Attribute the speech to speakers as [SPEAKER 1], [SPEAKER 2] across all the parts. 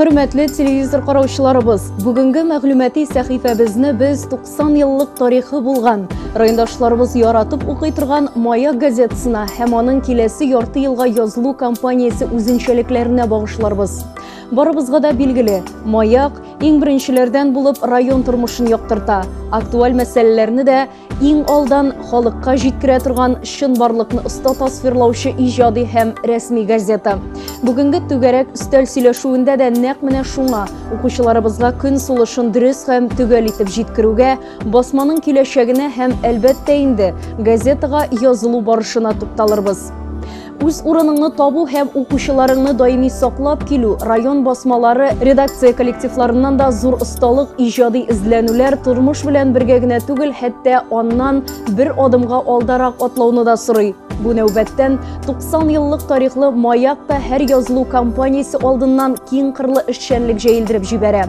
[SPEAKER 1] Хөрмәтле телевизор караучыларыбыз, бүгенге мәгълүмати сәхифәбезне без 90 еллык тарихы булган, райондашларыбыз яратып укый торган Маяк газетасына һәм аның киләсе ярты елга язылу кампаниясе үзенчәлекләренә багышларбыз. Барыбызга да билгеле, Маяк иң беренчеләрдән булып район тормышын яктырта, актуаль мәсьәләләрне дә Иң алдан халыкка җиткерә торган чынбарлыкны оста тасвирлаучы иҗади һәм рәсми газета. Бүгенге түгәрәк өстәл сөйләшүендә дә нәкъ менә шуңа укучыларыбызга көн сулышын дөрес һәм төгәл итеп җиткерүгә, басманың киләчәгенә һәм, әлбәттә инде, газетага язылу барышына тукталырбыз. Үз урыныңны табу һәм укучыларыңны даими саклап килү район басмалары редакция коллективларыннан да зур осталык, иҗади эзләнүләр, тормыш белән бергә генә түгел, хәтта аннан бер адымга алдарак атлауны да сорый. Бу нәүбәттән 90 еллык тарихлы Маяк та һәр язылу кампаниясе алдыннан киң кырлы эшчәнлек җәелдереп җибәрә.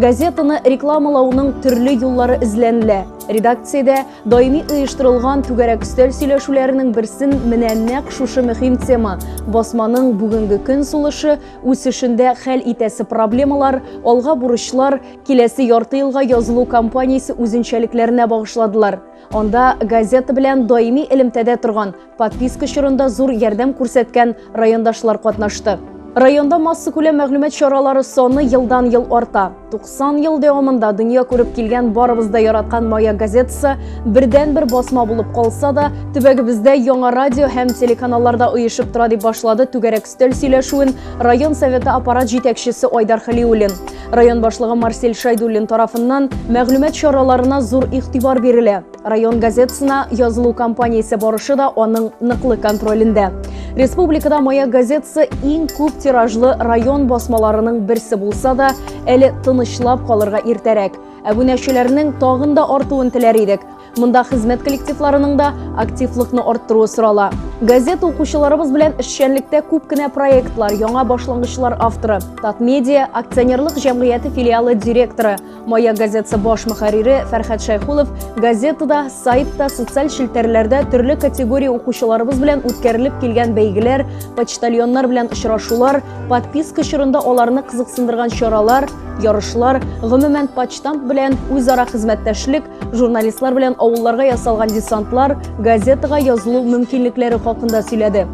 [SPEAKER 1] Газетаны рекламалауның төрле юллары эзләнелә. Редакциядә Даими оештырылган түгәрәк өстәл сөйләшүләренең берсен менә нәкъ шушы мөһим тема, басманың бүгенге көн сулышы, үсешендә хәл итәсе проблемалар, алга бурычлар, киләсе ярты елга язылу кампаниясе үзенчәлекләренә багышладылар. Анда газета белән даими элемтәдә торган, Подписка чорында зур ярдәм күрсәткән райондашлар катнашты. Районда массакүләм мәгълүмат чаралары саны елдан-ел арта. 90 ел дәвамында дөнья күреп килгән барыбыз да яраткан Маяк газетасы бердәнбер басма булып калса да, төбәгебездә яңа радио һәм телеканалларда оешып тора дип башлады түгәрәк өстәл сөйләшүен район советы аппарат җитәкчесе Айдар Хәлиуллин. Район башлыгы Марсель Шайдуллин тарафыннан мәгълүмат чараларына зур игътибар бирелә. Район газетасына язылу кампаниясе барышы да аның ныклы контролендә. Республикада Маяк газетасы иң күп тиражлы район басмаларының берсе булса да, әле тынычлап калырга иртәрәк. Әбүнәчеләрнең тагын да артуын теләр идек. Монда хезмәт коллективларының да активлыкны арттыруы сорала. Газета укучыларыбыз белән эшчәнлектә күп кенә проектлар, яңа башлангычлар авторы, Татмедиа акционерлык җәмгыяте филиалы директоры, Маяк газетасы баш мөхәррире Фәрхәт Шәйхулов газетада, сайтта, социаль челтәрләрдә төрле категория укучыларыбыз белән үткәрелеп килгән бәйгеләр, почтальоннар белән очрашулар, подписка чорында аларны кызыксындырган чаралар, ярышлар, гомумән, почтамт белән үзара хезмәттәшлек, журналистлар белән авылларга ясалган десантлар, газетага язылу мөмкинлекләре хакында сөйләде.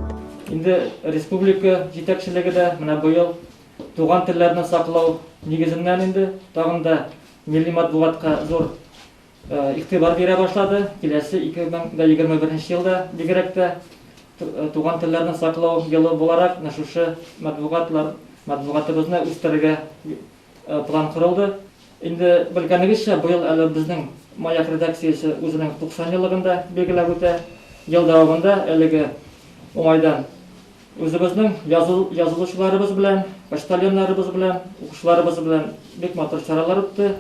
[SPEAKER 2] Инде республика җитәкчелеге дә менә быел Туган телләрне саклау нигезеннән инде тагын да милли матбугатка зур игътибар бирә башлады. Киләсе 2021 елда бигрәк тә туган телләрне саклау елы буларак менә шушы матбугатлар, матбугатыбызны үстерергә план корылды. Инде белгәнегезчә, быел әле безнең Маяк редакциясе үзенең 90 еллыгын да билгеләп үтә. Ел дәвамында әлеге уңайдан Үзебезнең язылучыларыбыз белән, почтальоннарыбыз белән, укучыларыбыз белән бик матур чаралар үтте.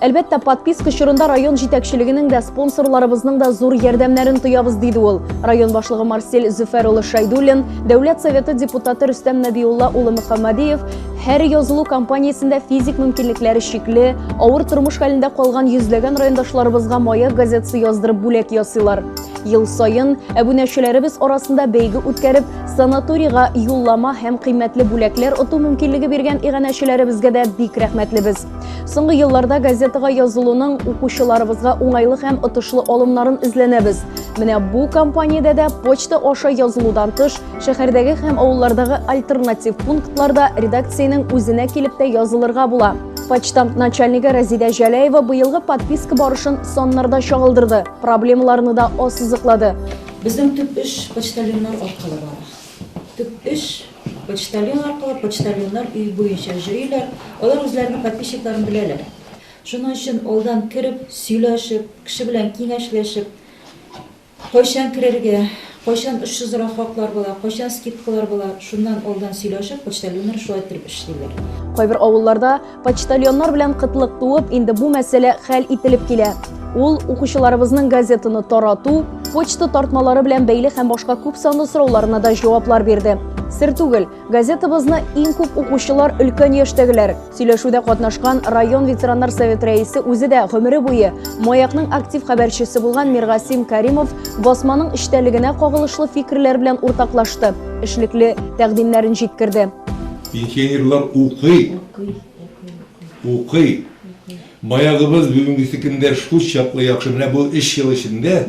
[SPEAKER 1] Әлбәттә, подписка чорында район җитәкчелегенең дә, спонсорларыбызның да зур ярдәмнәрен тоябыз, диде ул. Район башлыгы Марсель Зөфәр улы Шәйдуллин, Дәүләт Советы депутаты Рөстәм Нәбиулла улы Мөхәммәдиев һәр язылу кампаниясендә физик мөмкинлекләре чикле, авыр тормыш хәлендә калган йөзләгән райондашларыбызга Маяк газетасы яздырып бүләк ясыйлар. Ел саен әбүнәчеләребез арасында бәйге үткәреп, санаторийга юллама һәм кыйммәтле бүләкләр оту мөмкинлеге биргән иганәчеләребезгә дә бик рәхмәтлебез. Соңгы елларда газетага язылуның укучыларыбызга уңайлы һәм отышлы алымнарын эзләнәбез. Менә бу кампаниядә дә почта аша язылудан тыш, шәһәрдәге һәм авыллардагы альтернатив пунктларда редакциянең үзенә килеп тә язылырга була. Почтамт начальнигы Разидә Җәләева быелгы подписка барышын саннарда чагылдырды, проблемаларны да ассызыклады.
[SPEAKER 3] Безнең төп эш почтальоннар аркылы бара. Төп эш почтальон аркылы, почтальоннар өй буенча йөриләр, алар үзләренең подписчикларын беләләр. Шуның өчен алдан кереп, сөйләшеп, кеше белән киңәшләшеп, Кайчан керергә, кайчан очсызрак хаклар була, кайчан скидкалар була, шуннан алдан сөйләшеп, почтальоннар шулай иттереп эшлиләр.
[SPEAKER 1] Кайбер авылларда почтальоннар белән кытлык туып, инде бу мәсьәлә хәл ителеп килә. Ул укучыларыбызның газетаны тарату, почта тартмалары белән бәйле һәм башка күп санлы сорауларына да җаваплар бирде. Сер түгел, газетабызны иң күп укучылар өлкән яшьтәгеләр. Сөйләшүдә катнашкан район ветераннар советы рәисе үзе дә гомере буе Маякның актив хәбәрчесе булган Миргасим Каримов басманың эчтәлегенә кагылышлы фикерләр белән уртаклашты, эшлекле тәкъдимнәрен җиткерде.
[SPEAKER 4] Пенсионерлар укый. Укый. Маягыбыз бүгенгесе көндә шул чаклы яхшы. Менә бу өч ел эчендә,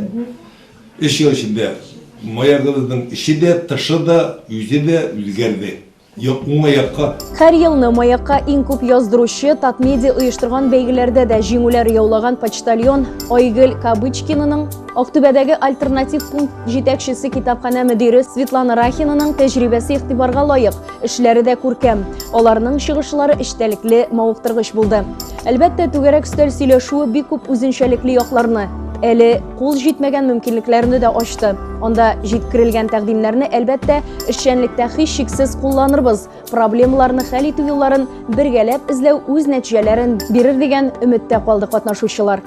[SPEAKER 4] өч ел эчендә маягыбызның эче дә, тышы да, үзе дә үзгәрде. Уңай якка.
[SPEAKER 1] Һәр елны Маякка иң күп яздыручы, Татмедиа оештырган бәйгеләрдә дә җиңүләр яулаган почтальон Айгөл Кабычкинаның, Актүбәдәге альтернатив пункт җитәкчесе китапханә мөдире Светлана Рахинаның тәҗрибәсе игътибарга лаек, эшләре дә күркәм. Аларның чыгышлары эчтәлекле, мавыктыргыч булды. Әлбәттә, түгәрәк өстәл сөйләшүе бик күп үзенчәлекле якларны, әле кул җитмәгән мөмкинлекләрне дә ачты. Анда җиткерелгән тәкъдимнәрне, әлбәттә, эшчәнлектә һичшиксез кулланырбыз. Проблемаларны хәл итү юлларын бергәләп эзләү үз нәтиҗәләрен бирер дигән өметтә калды катнашучылар.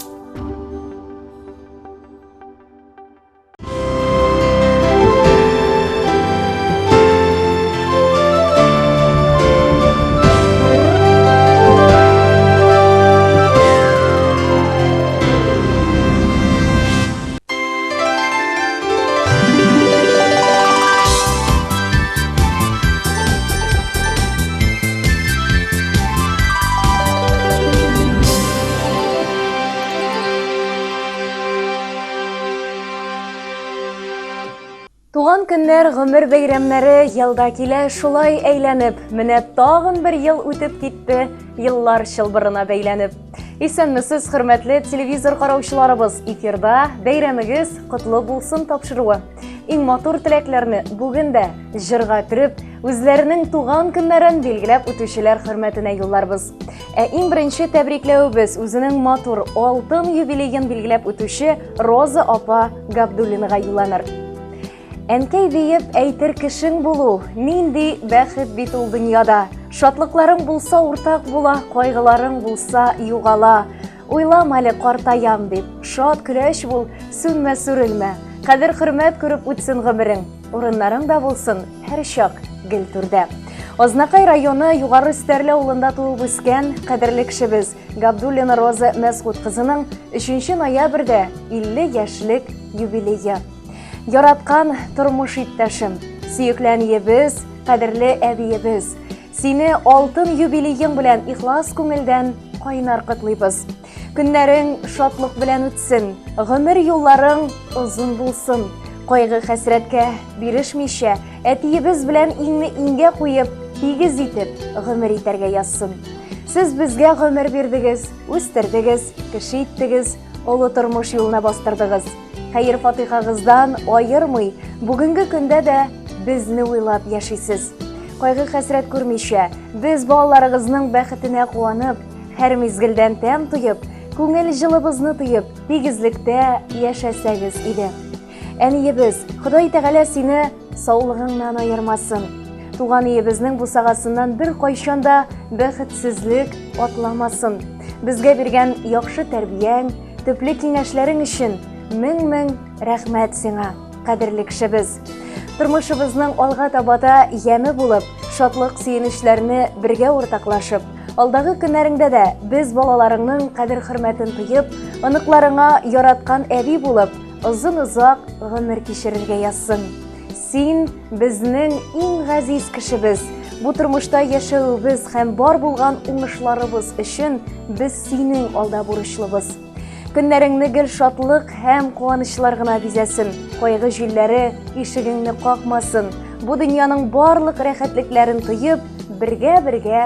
[SPEAKER 1] Туган көннәр, гомер бәйрәмнәре елда килә шулай әйләнеп. Менә тагын бер ел үтеп китте, еллар чылбырына бәйләнеп. Исәнмесез, хөрмәтле телевизор караучыларыбыз. Эфирда бәйрәмегез котлы булсын тапшыруы. Иң матур теләкләрне бүген дә җырга төреп, үзләренең туган көннәрен билгеләп үтүчеләр хөрмәтенә юлларбыз. Ә иң беренче тәбрикләвебез үзенең матур алтын юбилеен билгеләп үтүче Роза апа Габдуллинага юлланыр. Әнкәй диеп әйтер кешең булу, нинди бәхет бит ул дөньяда. Шатлыкларың булса уртак була, кайгыларың булса югала. Уйлама әле картаям дип, шат көләч бул, сүнмә сүрелмә. Кадер хөрмәт күреп үтсен гомерең. Урыннарың да булсын һәрчак гел түрдә. Азнакай районы Югары Стәрле авылында туып үскән кадерле кешебез Габдуллина Роза Мәсгут кызының 3 ноябрьдә 50 яшьлек юбилее. Яраткан тормыш иптәшем, сөекле әниебез, кадерле әбиебез, сине алтын юбилеең белән ихлас күңелдән кайнар котлыйбыз. Көннәрең шатлык белән үтсен, гомер юлларың озын булсын. Кайгы-хәсрәткә бирешмичә, әтиебез белән иңне иңгә куеп, тигез итеп гомер итәргә язсын. Сез безгә гомер бирдегез, үстердегез, кеше иттегез, олы тормыш юлына бастырдыгыз. Хәер-фатихагыздан аермый, бүгенге көндә дә безне уйлап яшисез. Кайгы-хәсрәт күрмичә, без балаларыгызның бәхетенә куанып, һәр мизгелдән тәм тоеп, күңел җылыбызны тоеп, тигезлектә яшәсәгез иде. Әниебез, Ходай Тәгалә сине саулыгыңнан аермасын. Туган өебезнең бусагасыннан бер кайчан да бәхетсезлек атламасын. Безгә биргән яхшы тәрбияң, төпле киңәшләрең өчен мең-мең рәхмәт сиңа, кадерле кешебез. Тормышыбызның алга таба да яме булып, шатлык-сөенечләрне бергә уртаклашып, алдагы көннәреңдә дә без балаларыңның кадер-хөрмәтен тоеп, оныкларыңа яраткан әби булып, озын-озак гомер кичерергә язсын. Син безнең иң газиз кешебез. Бу тормышта яшәвебез һәм бар булган уңышларыбыз өчен без синең алда бурычлыбыз. Көннәреңне гел шатлык һәм куанычлар гына бизәсен. Кайгы җилләре ишегеңне какмасын. Бу дөньяның барлык рәхәтлекләрен тоеп, бергә-бергә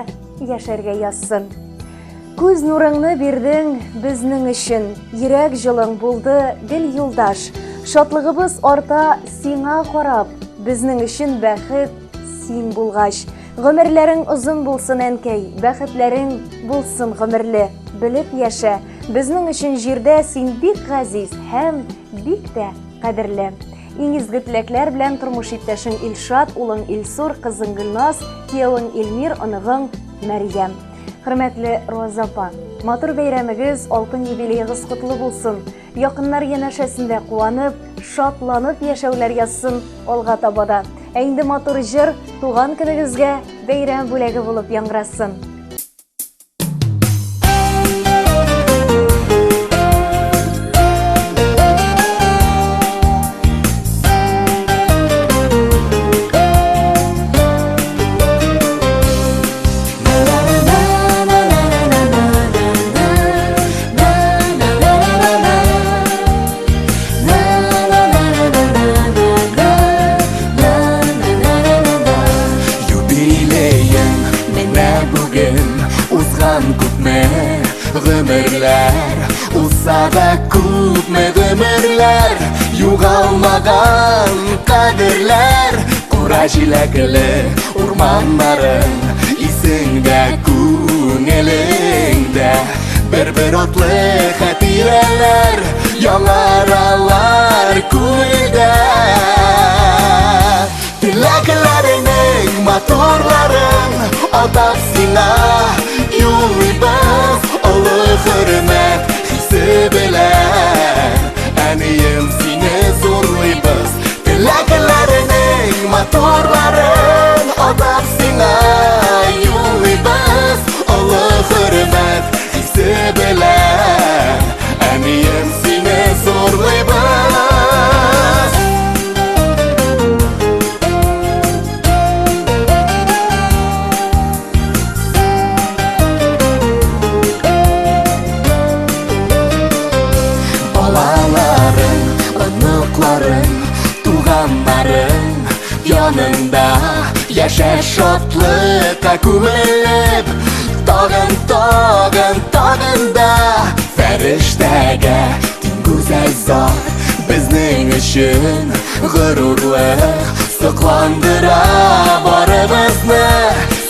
[SPEAKER 1] яшәргә язсын. Күз нурыңны бирдең безнең өчен, йөрәк җылың булды гел юлдаш. Шатлыгыбыз арта сиңа карап, безнең өчен бәхет син булгач. Гомерләрең озын булсын, әнкәй, бәхетләрең булсын гомерле. Белеп яшә, безнең өчен җирдә син бик газиз һәм бик тә кадерле. Иң изге теләкләр белән тормыш иптәшең Илшат, улың Илсур, кызың Гөлназ, киявең Илмир, оныгың Мәрьям. Хөрмәтле Роза апа, матур бәйрәмегез, алтын юбилеегыз котлы булсын. Якыннар янәшәсендә куанып, шатланып яшәүләр язсын алга таба да. Ә инде матур җыр туган көнегезгә бәйрәм бүләге булып яңгырасын.
[SPEAKER 5] Узса да күпме гомерләр, югалмаган кадерләр, кура җиләкле урманнарың исеңдә, күңелеңдә. Бер-бер атлы хатирәләр яңаралар күңелдә. Теләкләреңнең матурларын атап сиңа юллыйбыз олы хөрмәт хисе белән. Әнием, сине зурлыйбыз. Теләкләреңнең матурларын атап сиңа юллыйбыз олы хөрмәт хисе белән. Әнием, сине зурлыйбыз. Балаларың, оныкларың, туганнарың янында яшә шатлыкка күмелеп, тагын, тагын, тагын да фәрештәгә тиң гүзәл зат безнең өчен горурлык сокландыра барыбызны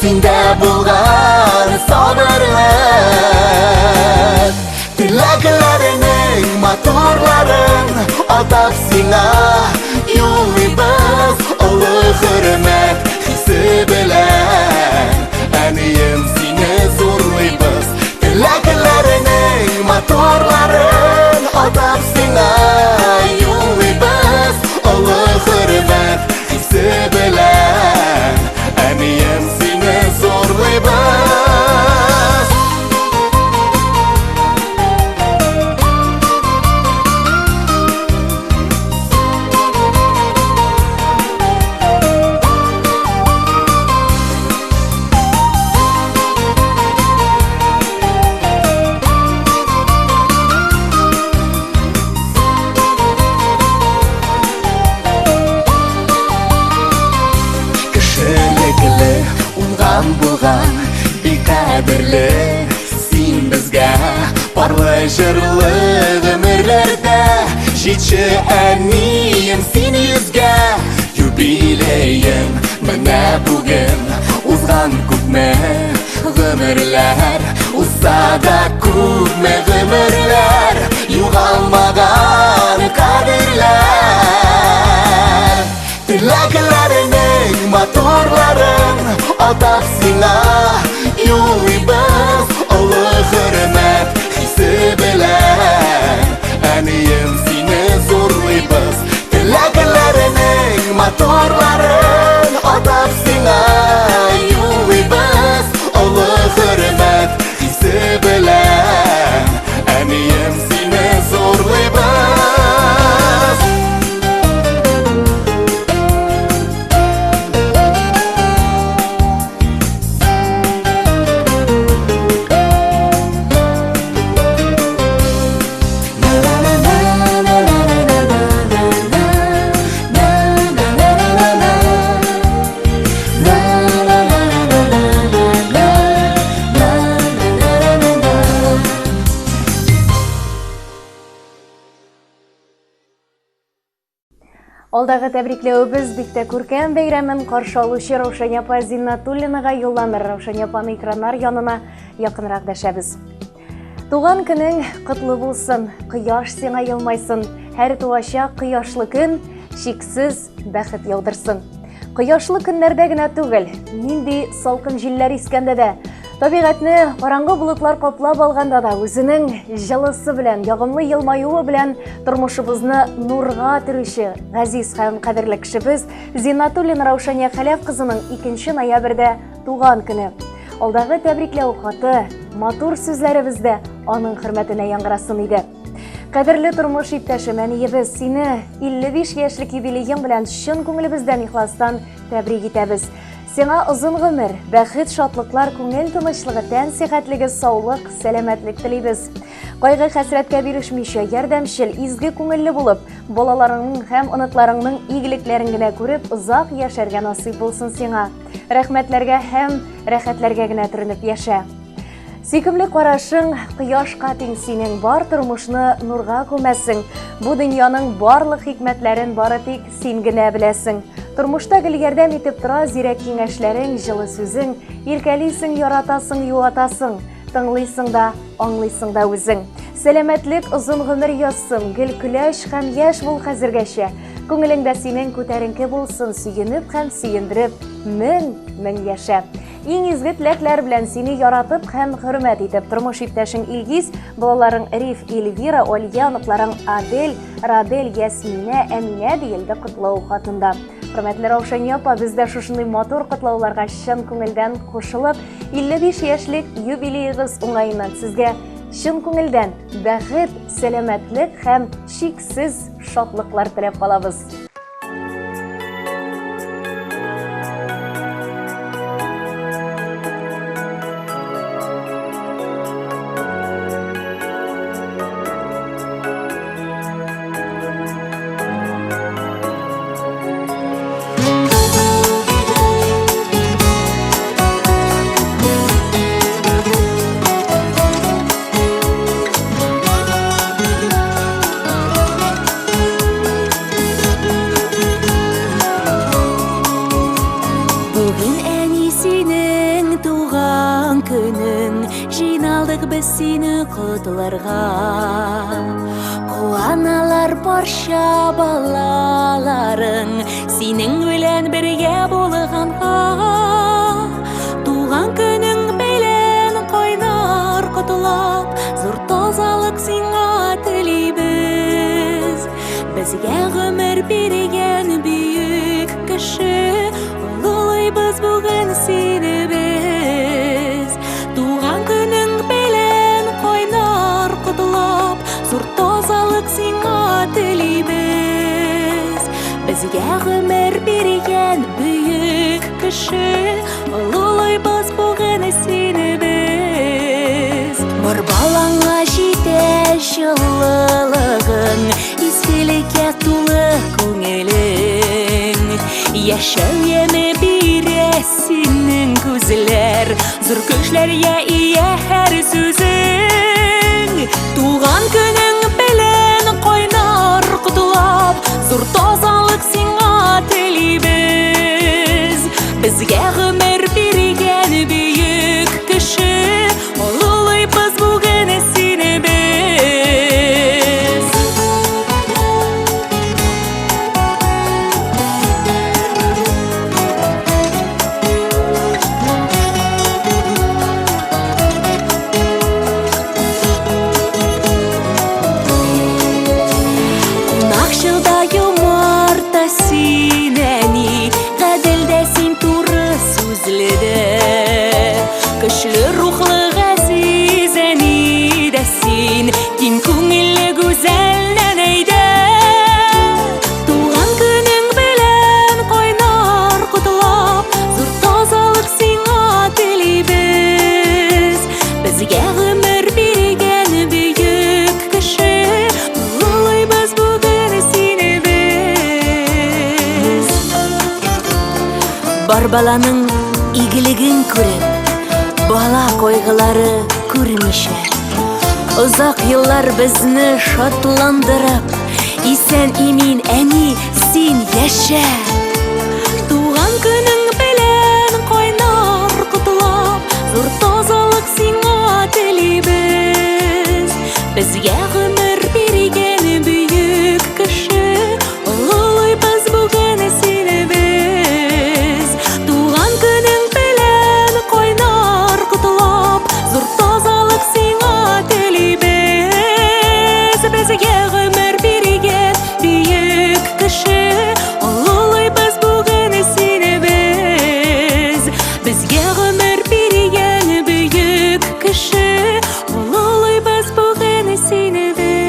[SPEAKER 5] синдә булган сабырлык. Теләкләреңнең матурларын атап сиңа юллыйбыз олы хөрмәт хисе белән. Әнием, сине зурлыйбыз. Теләкләреңнең матурларын атап сиңа юллыйбыз олы хөрмәт хисе белән. Әнием, сине зурлыйбыз. Кешелекле, уңган булган, бик кадерле син безгә. Парлы җырлы гомерләрдә җитше, әнием, син йөзгә. Юбилеең менә бүген, узган күпме гомерләр, узса да күпме гомерләр, югалмаган кадерләр. Теләкләреңнең матурларын атап сиңа юллыйбыз олы хөрмәт хисе белән. Әнием, сине зурлыйбыз. Теләкләреңнең матурларын атап сиңа юллыйбыз олы хөрмәт хисе белән. Әнием, сине зурлыйбыз.
[SPEAKER 1] Алдагы тәбрикләвебез бик тә күркәм бәйрәмен каршы алучы Раушания апа Зиннатуллинага юлланыр. Раушания апаны экраннар янына якынрак дәшәбез. Туган көнең котлы булсын, кояш сиңа елмайсын, һәр туачак кояшлы көн чиксез бәхет яудырсын. Кояшлы көннәрдә генә түгел, нинди салкын җилләр искәндә дә, табигатьне караңгы болытлар каплап алганда да үзенең җылысы белән, ягымлы елмаюы белән тормышыбызны нурга төрүче газиз һәм кадерле кешебез Зиннатуллина Раушания Хәләф кызының 2 ноябрьдә туган көне. Алдагы тәбрикләү хаты, матур сүзләребез дә аның хөрмәтенә яңгырасын иде. Кадерле тормыш иптәшем, әниебез, сине 55 яшьлек юбилеең белән чын күңелебездән ихластан тәбрик итәбез. Сиңа озын гомер, бәхет, шатлыклар, күңел тынычлыгы, тән сихәтлеге, саулык, сәламәтлек телибез. Кайгы хәсрәткә бирешмичә, ярдәмчел, изге күңелле булып, балаларыңның һәм оныкларыңның игелекләрен генә күреп, озак яшәргә насыйп булсын сиңа. Рәхмәтләргә һәм рәхәтләргә генә төренеп яшә. Сөйкемле карашың кояшка тиң синең, бар тормышны нурга күмәсең. Бу дөньяның барлык хикмәтләрен бары тик син генә беләсең. Тормышта гел ярдәм итеп тора зирәк киңәшләрең, җылы сүзең. Иркәлисең, яратасың, юатасың. Тыңлыйсың да, аңлыйсың да үзең. Сәламәтлек, озын гомер язсын, гел көләч һәм яшь бул хәзергәчә. Күңелең дә синең күтәренке булсын, сөенеп һәм сөендереп, мең, мең яшә. Иң изге теләкләр белән сине яратып һәм хөрмәт итеп тормыш иптәшең Илгиз, балаларың Риф, Эльвира, Олья, оныкларың Адель, Радель, Ясминә, Әминә диелде котлау хатында. Хөрмәтле Раушания апа, без дә шушындый матур котлауларга чын күңелдән кушылып, 55 яшьлек юбилеегыз уңаеннан сезгә чын күңелдән бәхет, сәламәтлек һәм чиксез шатлыклар теләп калабыз.
[SPEAKER 6] Бүген әни синең туган көнең, Җыйналдык без сине котларга. Куаналар барча балаларың, Синең белән бергә булганга. Туган көнең белән кайнар котлап, Зур тазалык сиңа телибез. Безгә гомер биргән бөек кеше, Олылыйбыз бүген сине без. Туган көнең белән кайнар котлап, Зур тазалык сиңа телибез. Безгә гомер биргән бөек кеше, Олылыйбыз бүген сине без. Бар балаңа җитә җылылыгың, Изгелеккә тулы күңелең. Яшәү яме бирә синең күзләр, Зур көчләргә ия һәр сүзең. Туган көнең белән кайнар котлап, Зур тазалык сиңа телибез. Безгә гомер биргән бөек кеше, Олылыйбыз бүген сине без. Кунакчыл да юмарт та син, әни, Гадел дә син, туры сүзле дә. Көчле рухлы газиз әни дә син, Киң күңелле гүзәл нәнәй дә. Туган көнең белән кайнар котлап, Зур тазалык сиңа телибез. Безгә гомер биргән бөек кеше, Олылыйбыз бүген сине без. Бар баланың игелеген күреп, бала кайгылары күрмичә, озак еллар безне шатландырып, исән-имин, әни, син яшә! Туган көнең белән кайнар котлап, зур тазалык сиңа телибез. Безгә гомер биргән бөек кеше, Олылыйбыз бүген сине без. Туган көнең белән кайнар котлап, зур тазалык сиңа телибез. Безгә гомер биргән бөек кеше, Олылыйбыз бүген сине без. Безгә гомер биргән бөек кеше, Олылыйбыз бүген сине без.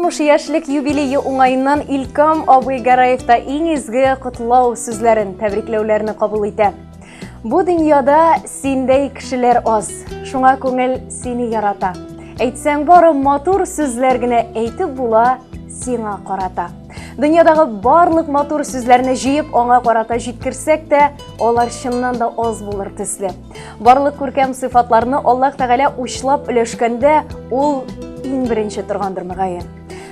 [SPEAKER 1] 60 яшьлек юбилее уңаеннан Илкам абый Гараев та иң изге котлау сүзләрен, тәбрикләүләрне кабул итә. Бу дөньяда синдәй кешеләр аз, шуңа күңел сине ярата. Әйтсәң, бары матур сүзләр генә әйтеп була сиңа карата. Дөньядагы барлык матур сүзләрне җыеп аңа карата җиткерсәк тә, алар чыннан да аз булыр төсле. Барлык күркәм сыйфатларны Аллаһ Тәгалә учлап өләшкәндә, ул иң беренче торгандыр мөгаен.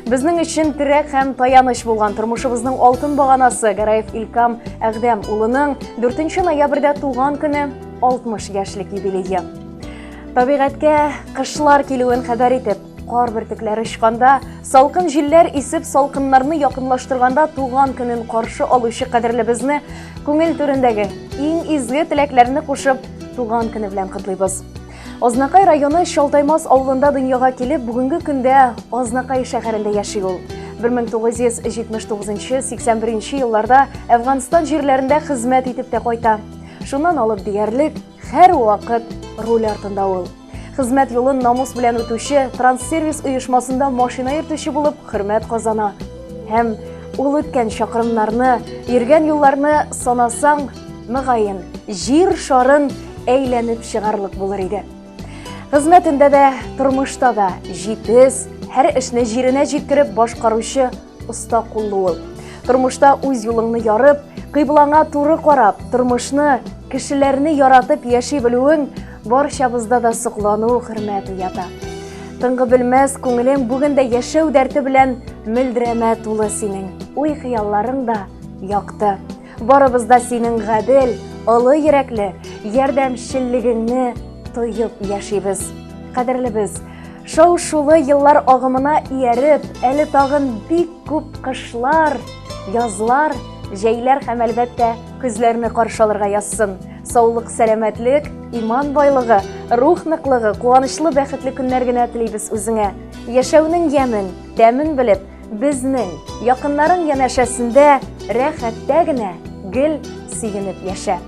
[SPEAKER 1] Безнең өчен терәк һәм таяныч булган тормышыбызның алтын баганасы Гараев Илкам Әгъдәм улының 4 ноябрьдә туган көне 60 яшьлек юбилее. Табигатькә кышлар килүен хәбәр итеп, кар бөртекләре очканда, салкын җилләр исеп, салкыннарны якынлаштырганда туган көнен каршы алучы кадерлебезне күңел түрендәге иң изге теләкләрне кушып, туган көне белән котлыйбыз. Азнакай районы Чалтаймас авылында дөньяга килеп, бүгенге көндә Азнакай шәһәрендә яши ул. 1979-81 елларда Әфганстан җирләрендә хезмәт итеп тә кайта. Шуннан алып диярлек һәрвакыт руль артында ул. Хезмәт юлын намус белән үтүче Транссервис оешмасында машина йөртүче булып хөрмәт казана. Һәм ул үткән чакрымнарны, йөргән юлларны санасаң, мөгаен, җир шарын әйләнеп чыгарлык булыр иде. Хезмәтендә дә, тормышта да җитез, һәр эшне җиренә җиткереп башкаручы оста куллы ул. Тормышта үз юлыңны ярып, кыйблаңа туры карап, тормышны, кешеләрне яратып яши белүең барчабызда да соклану, хөрмәт уята. Тынгы белмәс күңелең бүген дә яшәү дәрте белән мөлдерәмә тулы синең. Уй-хыялларың да якты. Барыбыз да синең гадел, олы йөрәкле, ярдәмчеллегеңне тоеп яшибез. Кадерлебез, шау-шулы еллар агымына ияреп, әле тагын бик күп кышлар, язлар, җәйләр һәм әлбәттә көзләрне каршы алырга язсын. Саулык, сәламәтлек, иман байлыгы, рух ныклыгы, куанычлы бәхетле көннәр генә телибез үзеңә. Яшәүнең ямен, тәмен белеп, Безнең якыннарың янәшәсендә рәхәттә генә гел сөенеп яшә.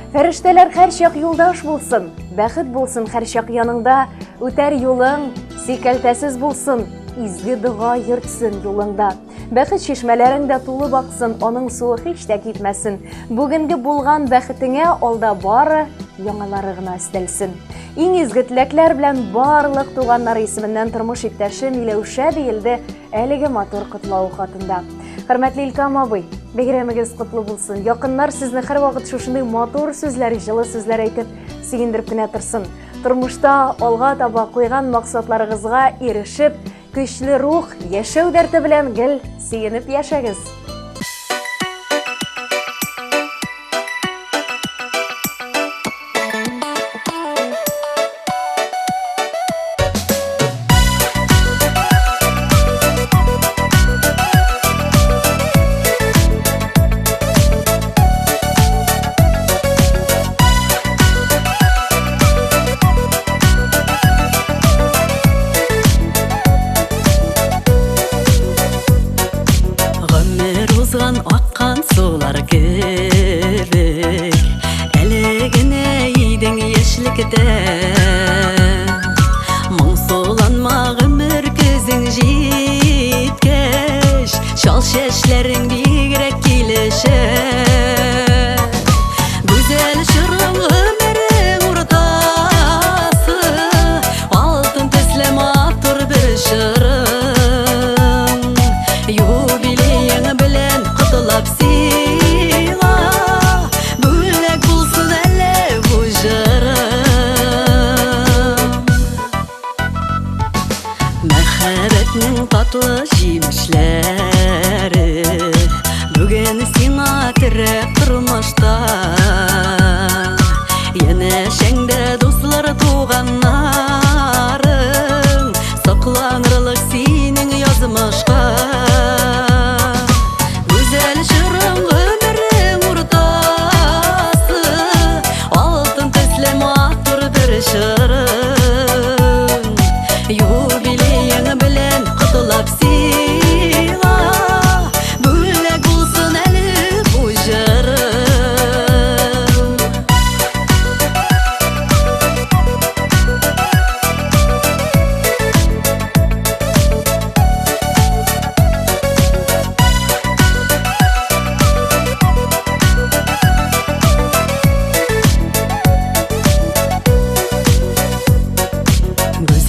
[SPEAKER 1] Фәрештәләр һәрчак юлдаш булсын, бәхет булсын һәрчак яныңда, үтәр юлың сикәлтәсез булсын, изге дога йөртсен юлыңда. Бәхет чишмәләрең дә тулы баксын, аның суы һич тә кипмәсен. Бүгенге булган бәхетеңә алда бары яңалары гына өстәлсен. Иң изге теләкләр белән барлык туганнары исеменнән тормыш иптәше Миләүшә диелде әлеге матур котлау хатында. Хөрмәтле Илкам абый, бәйрәмегез котлы булсын. Якыннар сезне һәрвакыт шушындый матур сүзләр, җылы сүзләр әйтеп сөендереп кенә торсын. Тормышта алга таба куйган максатларыгызга ирешеп, Көчле рух, яшәү дәрте белән гел сөенеп яшәгез!
[SPEAKER 6] Гомер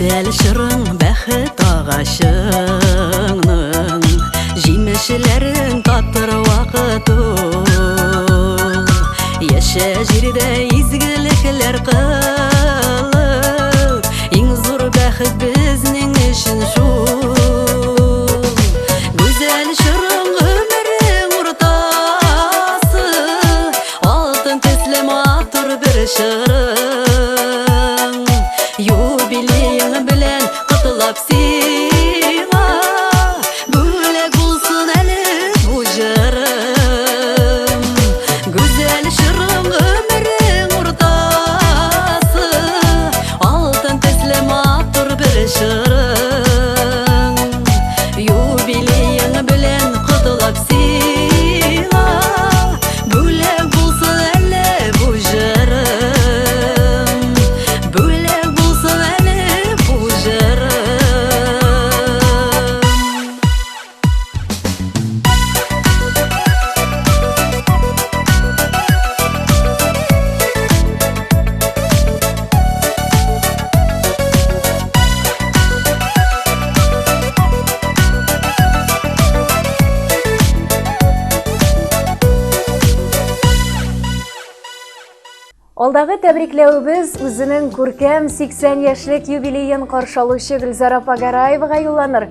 [SPEAKER 6] Гүзәл чорың бәхет агачыңның Җимешләрен татыр вакыт ул. Яшә җирдә изгелекләр кылып, Иң зур бәхет безнең өчен шул. Гүзәл чорың гомерең уртасы, Алтын төсле матур бер чорың. Юбилеең белән котлап сиңа, Бүләк булсын әле бу җырым. Гүзәл чорың гомерең уртасы, Алтын төсле матур бер чорың. Юбилеең белән котлап сиңа, Бүләк булсын әле бу җырым. Бүләк булсын әле бу җырым.
[SPEAKER 1] Алдагы тәбрикләвебез үзенең күркәм 80 яшьлек юбилеен каршы алучы Гөлзара апа Гараевага юлланыр.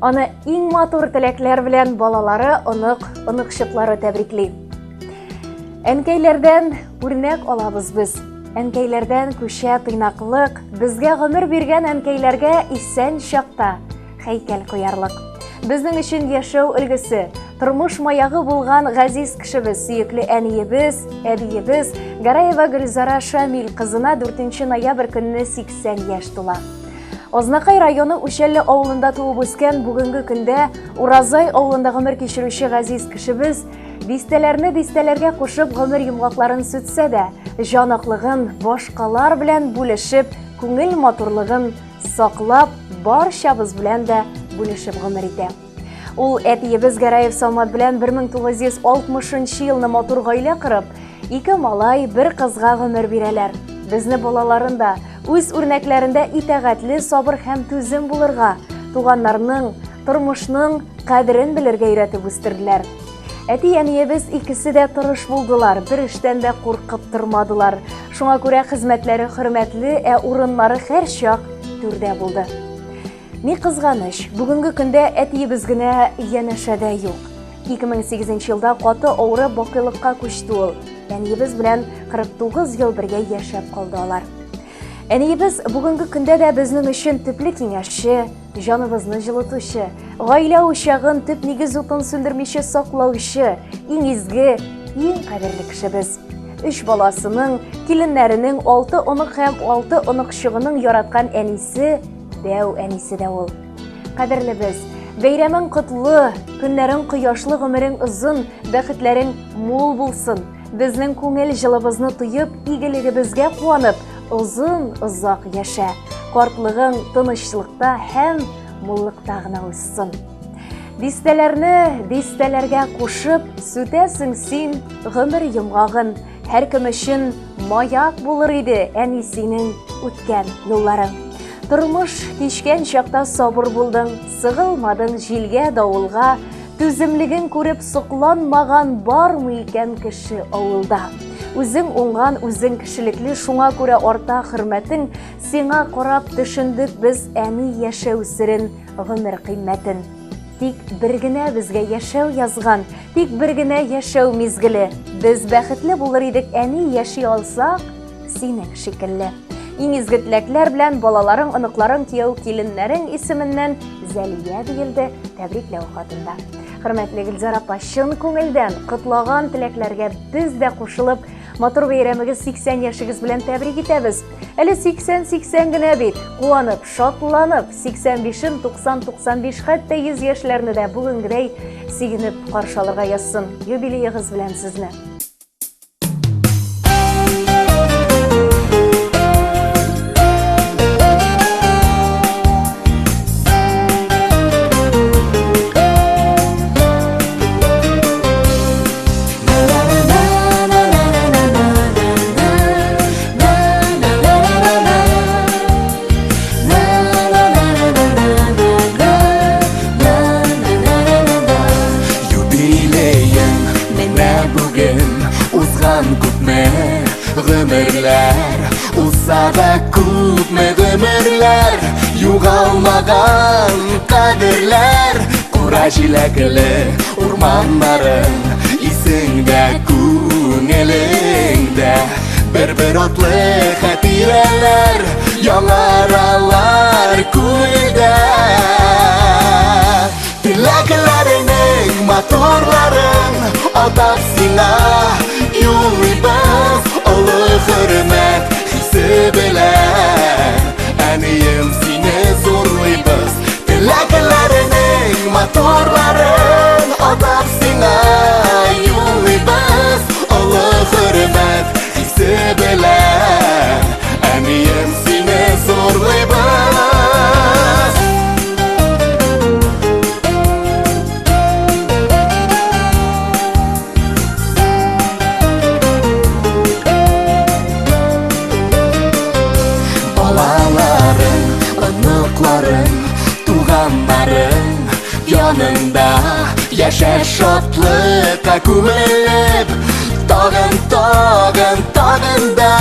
[SPEAKER 1] Аны иң матур теләкләр белән балалары, онык, оныкчыклары тәбрикли. Әнкәйләрдән үрнәк алабыз без. Әнкәйләрдән күчә тыйнаклык, безгә гомер биргән әнкәйләргә исән чакта һәйкәл куярлык. Безнең өчен яшәү өлгесе, тормыш маягы булган газиз кешебез, сөекле әниебез, әбиебез Гараева Гөлзара Шамил кызына 4 ноябрь көнне 80 яшь тула. Азнакай районы Үчәлле авылында туып үскән бүгенге көндә Уразай авылында гомер кичерүче газиз кешебез дистәләрне дистәләргә кушып гомер йомгакларын сүтсә дә, җан аклыгын башкалар белән бүлешеп, күңел матурлыгын саклап, барчабыз белән дә бүлешеп гомер итә. Ул әтиебез Гәрәев Самат белән 1960 елны матур гаилә корып, ике малай, бер кызга гомер бирәләр. Безне балаларын да үз үрнәкләрендә итагатьле, сабыр һәм түзем булырга, туганнарның, тормышның кадерен белергә өйрәтеп үстерделәр. Әти-әниебез икесе дә тырыш булдылар, бер эштән дә куркып тормадылар. Шуңа күрә хезмәтләре хөрмәтле, ә урыннары һәрчак түрдә булды. Ни кызганыч, бүгенге көндә әтиебез генә янәшәдә юк. 2008 елда каты авырып бакыйлыкка күчте ул. Әниебез белән 49 ел бергә яшәп калды алар. Әниебез бүгенге көндә дә безнең өчен төпле киңәшче, җаныбызны җылытучы, гаилә учагын төп нигез утын сүндермичә саклаучы, иң изге, иң кадерле кешебез. Өч баласының, киленнәренең, алты онык һәм алты оныкчыгының яраткан әнисе, дәү әнисе дә ул. Кадерлебез, бәйрәмең котлы, көннәрең кояшлы, гомерең озын, бәхетләрең мул булсын. Безнең күңел җылыбызны тоеп, игелегебезгә куанып, озын-озак яшә. Картлыгың тынычлыкта һәм муллыкта гына узсын. Дистәләрне дистәләргә кушып, сүтәсең син гомер йомгагын. Һәркем өчен маяк булыр иде әни синең үткән юлларың. Тормыш кичкән чакта сабыр булдың, сыгылмадың җилгә, давылга, Түземлеген күреп сокланмаган бармы икән кеше авылда? Үзең уңган, үзең кешелекле, шуңа күрә арта хөрмәтең, сиңа карап төшендек без әни яшәү серен, гомер кыйммәтен. Тик бер генә безгә яшәү язган, тик бер генә яшәү мизгеле. Без бәхетле булыр идек әни яши алсак, синең шикелле. Иң изге теләкләр белән балаларың, оныкларың, кияү, киленнәрең исеменнән Зәлия диелде тәбрикләү хатында. Хөрмәтле Гөлзар апа, чын күңелдән котлаган теләкләргә без дә кушылып, матур бәйрәмегез 80 яшегез белән тәбрик итәбез. Әле 80-80 генә бит. Куанып, шатланып, 85-ен, 90-95, хәтта 100 яшьләрне дә бүгенгедәй сөенеп каршы алырга язсын. Юбилеегыз белән сезне!
[SPEAKER 5] күпме гомерләр Узса да күпме гомерләр Югалмаган кадерләр Кура җиләкле урманнарың Исеңдә, күңелеңдә Бер-бер атлы хатирәләр Яңаралар күңелдә Теләкләреңнең матурларын Атап сиңа юллыйбыз Олы хөрмәт хисе белән Әнием сине зурлыйбыз Теләкләреңнең матурларын Атап сиңа юллыйбыз Олы хөрмәт хисе белән Әнием сине зурлыйбыз Балаларың, оныкларың, туганнарың янында яшә шатлыкка күмелеп, тагын, тагын, тагын да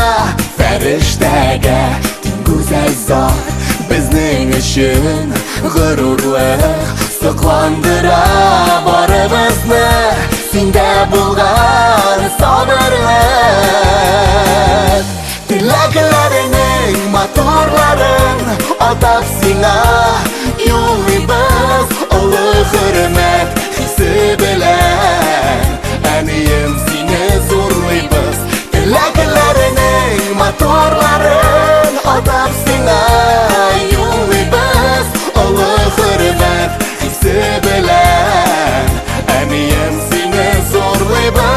[SPEAKER 5] фәрештәгә тиң гүзәл зат безнең өчен горурлык сокландыра барыбызны синдә булган сабырлык. Теләкләреңнең матурларын атап сиңа юллыйбыз Олы хөрмәт хисе белән Әнием сине зурлыйбыз Теләкләреңнең матурларын атап сиңа юллыйбыз Олы хөрмәт хисе белән Әнием сине зурлыйбыз.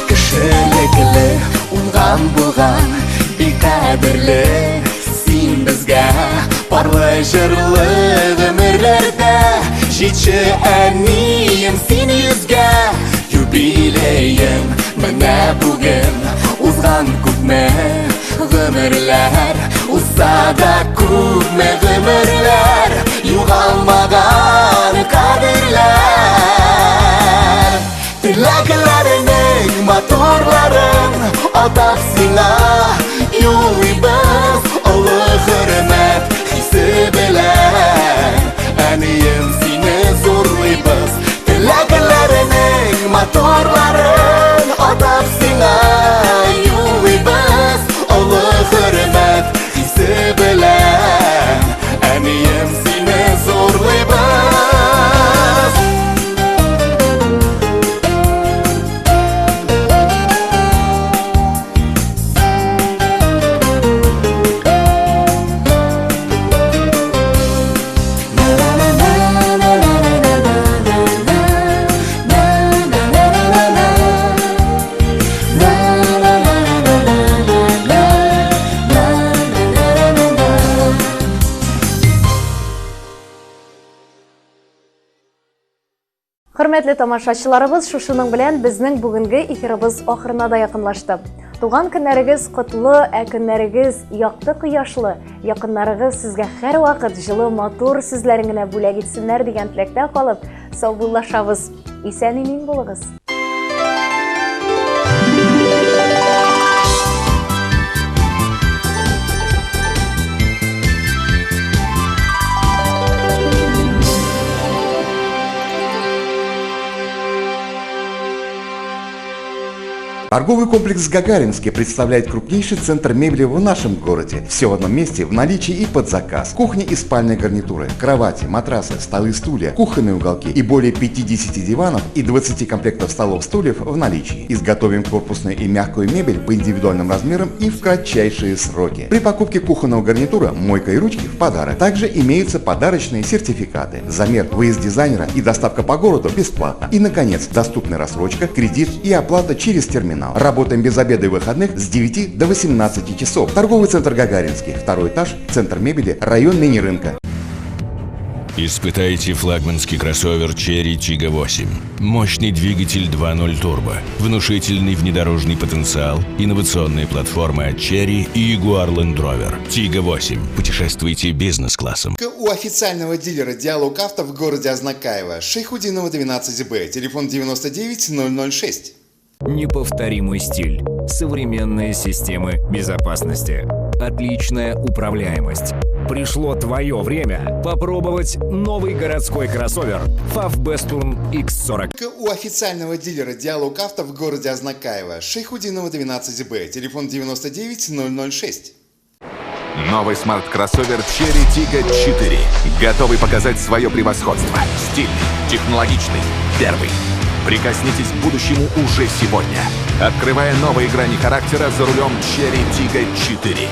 [SPEAKER 5] Кешелекле, уңган булган, бик кадерле Син безгә парлы җырлы гомерләрдә Җитче әнием син йөзгә Юбилеең менә бүген Узган күпме гомерләр Узса да күпме гомерләр Югалмаган кадерләр Теләкләреңнең матурларын Атап сиңа юллыйбыз Олы хөрмәт хисе белән Әнием сине зурлыйбыз Теләкләреңнең матурларын Атап сиңа юллыйбыз Олы хөрмәт хисе белән Әнием сине зурлыйбыз.
[SPEAKER 1] Хөрмәтле тамашачыларыбыз, шушының белән безнең бүгенге эфирыбыз ахырына да якынлашты. Туган көннәрегез котлы, ә көннәрегез якты кояшлы, якыннарыгыз сезгә һәрвакыт җылы, матур сүзләрен генә бүләк итсеннәр дигән теләктә калып, саубуллашабыз. Исән-имин булыгыз.
[SPEAKER 7] Торговый комплекс «Гагаринский» представляет крупнейший центр мебели в нашем городе. Все в одном месте, в наличии и под заказ. Кухня и спальные гарнитуры, кровати, матрасы, столы, стулья, кухонные уголки и более 50 диванов и 20 комплектов столов-стульев в наличии. Изготовим корпусную и мягкую мебель по индивидуальным размерам и в кратчайшие сроки. При покупке кухонного гарнитура мойка и ручки в подарок. Также имеются подарочные сертификаты. Замер, выезд дизайнера и доставка по городу бесплатно. И, наконец, доступная рассрочка, кредит и оплата через терминал. терминал. Работаем без обеда и выходных с 9 до 18 часов. Торговый центр Гагаринский, второй этаж, центр мебели, район мини-рынка.
[SPEAKER 8] Испытайте флагманский кроссовер Chery Tiggo 8. Мощный двигатель 2.0 турбо, внушительный внедорожный потенциал, инновационная платформа от Chery и Jaguar Land Rover. Tiggo 8. Путешествуйте бизнес-классом.
[SPEAKER 7] У официального дилера «Диалог Авто» в городе Азнакаево, Шайхутдинова 12Б, телефон 99 006.
[SPEAKER 9] Неповторимый стиль, современные системы безопасности, отличная управляемость. Пришло твое время попробовать новый городской кроссовер FAW Bestune X40.
[SPEAKER 7] У официального дилера «Диалог Авто» в городе Азнакаево, Шайхутдинова 12Б, телефон 99 006.
[SPEAKER 5] Новый смарт-кроссовер Chery Tiggo 4. Готовый показать свое превосходство. Стильный, технологичный, первый. Прикоснитесь к будущему уже сегодня. Открывая новые грани характера за рулем Chery Tiggo 4.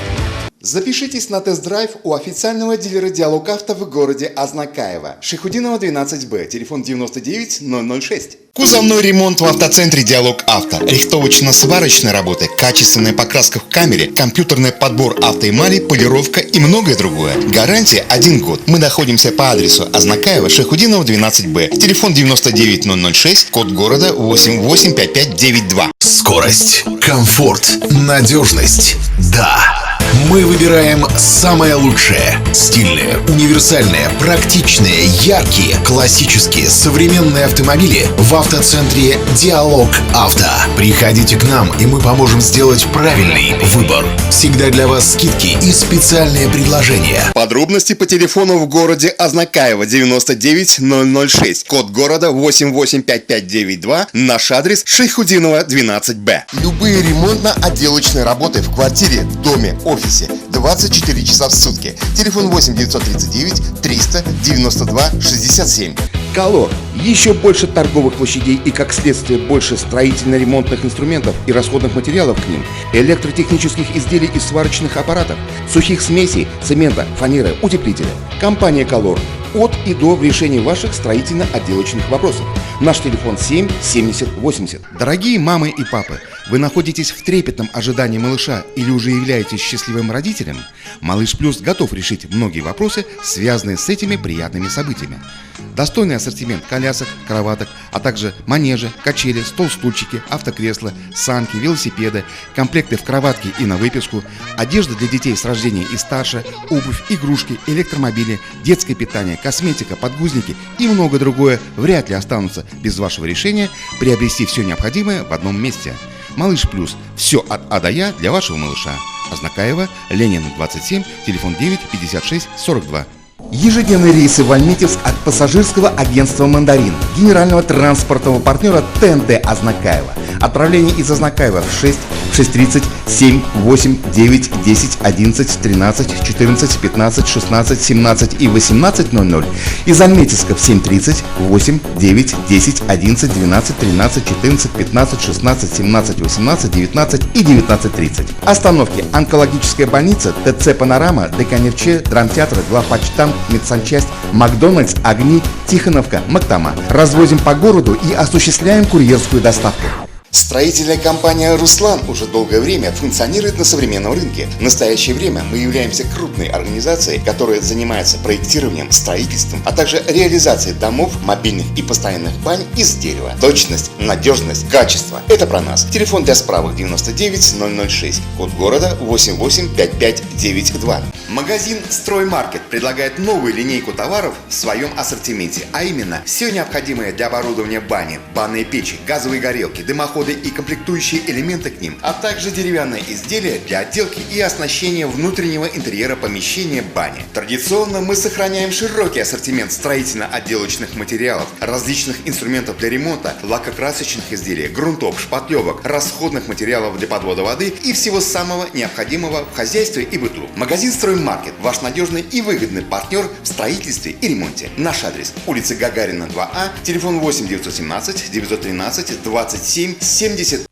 [SPEAKER 7] Запишитесь на тест-драйв у официального дилера «Диалог Авто» в городе Азнакаево. Шайхутдинова 12Б, телефон 99 006. Кузовной ремонт в автоцентре «Диалог Авто». Рихтовочно-сварочные работы, качественная покраска в камере, компьютерный подбор автоэмали, полировка и многое другое. Гарантия 1 год. Мы находимся по адресу Азнакаево, Шайхутдинова 12Б. Телефон 99006, код города 885592.
[SPEAKER 10] Скорость, комфорт, надежность. Да, мы выбираем самое лучшее. Стильные, универсальные, практичные, яркие, классические, современные автомобили в автоцентре «Диалог Авто». Приходите к нам, и мы поможем сделать правильный выбор. Всегда для вас скидки и специальные предложения.
[SPEAKER 7] Подробности по телефону в городе Азнакаево 99 006, код города 885592, наш адрес Шайхутдинова 12Б. Любые ремонтно-отделочные работы в квартире, доме, офисе 24 часа в сутки. Телефон 8 939 392 67. Колор. Еще больше торговых площадей и, как следствие, больше строительно-ремонтных инструментов и расходных материалов к ним, электротехнических изделий и сварочных аппаратов, сухих смесей, цемента, фанеры, утеплителя. Компания «Колор» от и до в решении ваших строительно-отделочных вопросов. Наш телефон 7 70 80. Дорогие мамы и папы, вы находитесь в трепетном ожидании малыша или уже являетесь счастливым родителем? Малыш Плюс готов решить многие вопросы, связанные с этими приятными событиями. Достойный ассортимент колясок, кроваток, а также манежи, качели, стол-стульчики, автокресла, санки, велосипеды, комплекты в кроватке и на выписку, одежда для детей с рождения и старше, обувь, игрушки, электромобили, детское питание, косметика, подгузники и многое другое вряд ли останутся без вашего решения приобрести все необходимое в одном месте. Малыш Плюс. Все от А до Я для вашего малыша. Азнакаево, Ленина 27, телефон 9 56 42. Ежедневные рейсы в Альметьевск от пассажирского агентства «Мандарин», генерального транспортного партнера ТНТ Азнакаево. Отправление из Азнакаева в 6, 6:30, 7, 8, 9, 10, 11, 13, 14, 15, 16, 17 и 18:00. Из Альметьевска в 7:30, 8, 9, 10, 11, 12, 13, 14, 15, 16, 17, 18, 19 и 19:30. Остановки: Онкологическая больница, ТЦ «Панорама», ДКНРЧ, Драмтеатр, Главпочтамт, Медсанчасть, Макдональдс, Огни, Тихоновка, Мактама. Развозим по городу и осуществляем курьерскую доставку. Строительная компания «Руслан» уже долгое время функционирует на современном рынке. В настоящее время мы являемся крупной организацией, которая занимается проектированием, строительством, а также реализацией домов, мобильных и постоянных бань из дерева. Точность, надежность, качество – это про нас. Телефон для справок 99 006, код города 885592. Магазин «Строймаркет» предлагает новую линейку товаров в своем ассортименте, а именно все необходимое для оборудования бани, банные печи, газовые горелки, дымоходы и комплектующие элементы к ним, а также деревянные изделия для отделки и оснащения внутреннего интерьера помещения бани. Традиционно мы сохраняем широкий ассортимент строительно-отделочных материалов, различных инструментов для ремонта, лакокрасочных изделий, грунтов, шпатлевок, расходных материалов для подвода воды и всего самого необходимого в хозяйстве и быту. Магазин «Строймаркет» – ваш надежный и выгодный партнер в строительстве и ремонте. Наш адрес: улица Гагарина, 2А, телефон 8 917 913 27 70.